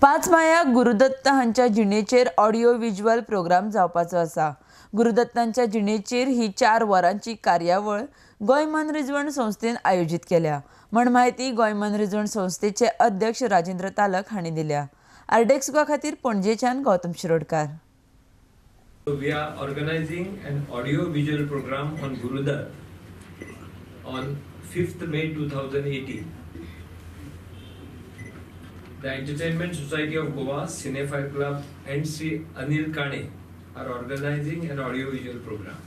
5 मायाक गुरुदत्त हांच्या जिणेचेर audio visual programme जावपाचो आसा. गुरुदत्तांच्या जिणेचेर ही 4 वरांची कार्यावळ गोंय मनरिजवण संस्थेन आयोजीत केल्या म्हण म्हायती गोंय मनरिजवण संस्थेचे अध्यक्ष राजेंद्र तालक हांणी दिल्या. आरडेक्स गोवा खातीर पणजेच्यान Gautam Shirodkar. We are organizing an audio visual program on Gurudatt on 5th May 2018. The Entertainment Society of Goa, Cinephile Club and Sri Anil Kane are organizing an audio visual program.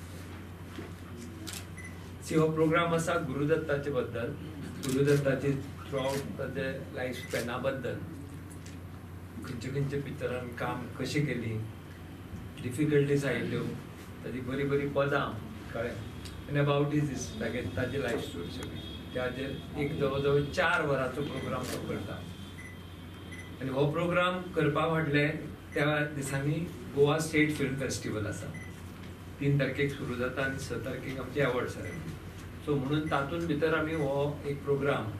See, हो प्रोग्राम आसा गुरुदत्ताचे बद्दल, गुरुदत्ताचे through out ताचे life स्पॅना बद्दल, खंयचे खंयचे पिक्चरान काम कशें केली, डिफिकल्टीज आयिल्ल्यो, ताजी बरी बरी पदां कळ्ळें, आनी अबाउट is तागे ताजी लायफ स्टोरी सगळी. त्याचेर एक जवळ जवळ 4 वरांचो प्रोग्राम तो करता. आनी हो प्रोग्राम करपा फाटलें त्या दिसांनी गोवा स्टेट फिल्म फेस्टिवल आसा, 3 तारखेक सुरू जाता आनी 6 तारखेक आमचे अवॉर्ड सेरेमनी. सो म्हणून तातूंत भितर आमी हो एक प्रोग्राम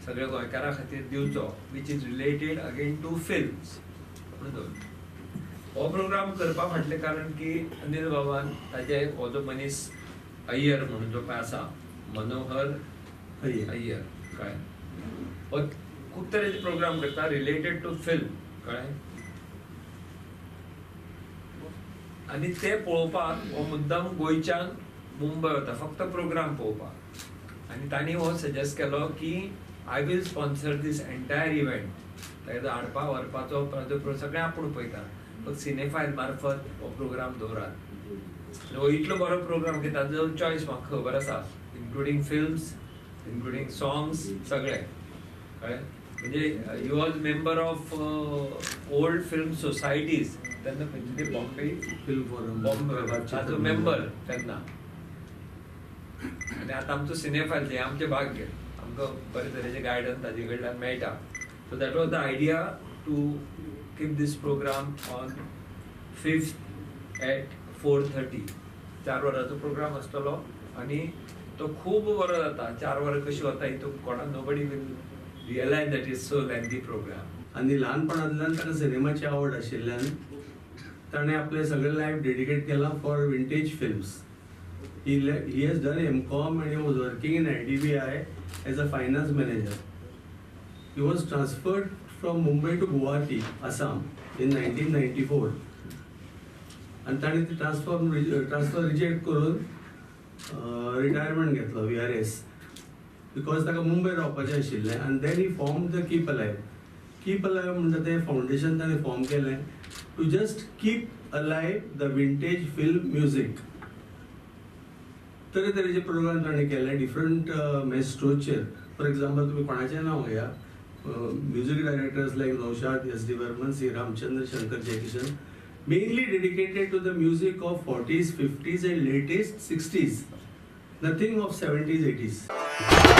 सगळ्या गोंयकारां खातीर दिवचो, which is related again to films म्हणून दवरलो. हो प्रोग्राम करपा फाटलें कारण की अनिल बाबान ताजे हो जो मनीस अय्यर म्हणून जो पळय आसा, मनोहर अय्यर, कळ्ळें, हो खूब तरेचे प्रोग्राम करता रिलेटेड टू फिल्म, कळ्ळें, आनी ते पळोवपाक हो मुद्दाम गोंयच्यान मुंबय वता फक्त प्रोग्राम पळोवपाक. आनी तांणी हो सजेस्ट केलो की I will sponsor this entire event. ताका हाडपा व्हरपाचो सगळें आपूण पळयता, फक्त सिनेफायल मार्फत हो प्रोग्राम दवरात. आनी हो इतलो बरो प्रोग्राम की ताजो चॉयस म्हाका खबर आसा, इन्क्लुडींग फिल्म्स, इन्क्लुडींग सॉंग्स, सगळें, कळ्ळें. म्हणजे he was member of old film societies तेन्ना, खंयची ती बॉम्बे फिल्म फोरम, बॉम्बे ताजो मेंबर तेन्ना. आनी आतां आमचो सिनेफायल हें आमचें भाग्य, आमकां बरे तरेचें गायडन्स ताजे कडल्यान मेळटा. So that was the idea to keep this program on 5th at 4:30. 4 वरांचो प्रोग्राम आसतलो आनी तो खूब बरो जाता. 4 वरां कशी वता हितून कोणाक nobody will realize that is so lengthy program. आनी ल्हानपणांतल्यान ताका सिनेमाची आवड आशिल्ल्यान ताणें आपलें सगळें लायफ डेडिकेट केलां for vintage films. He has done M.Com and he was working in IDBI as a finance manager. He was transferred from Mumbai to Guwahati, Assam in 1994. आनी ताणें ती ट्रान्सफर रिजेक्ट करून रिटायरमेंट घेतलो, VRS, because ताका मुंबय रावपाचें आशिल्लें. आनी then he form the keep alive. Keep alive म्हणटा तें फावंडेशन ताणें फॉर्म केलें to just keep alive the vintage film music. तरेतरेचे प्रोग्राम ताणें केले डिफरंट मेस्ट्रोचेर. फॉर एग्जाम्पल तुमी कोणाचें नांव घेया, music directors like Naushad, S D Burman, C Ramchandra, Shankar Jaikishan, mainly dedicated to the music of 40s, 50s and latest 60s, nothing of 70s, 80s.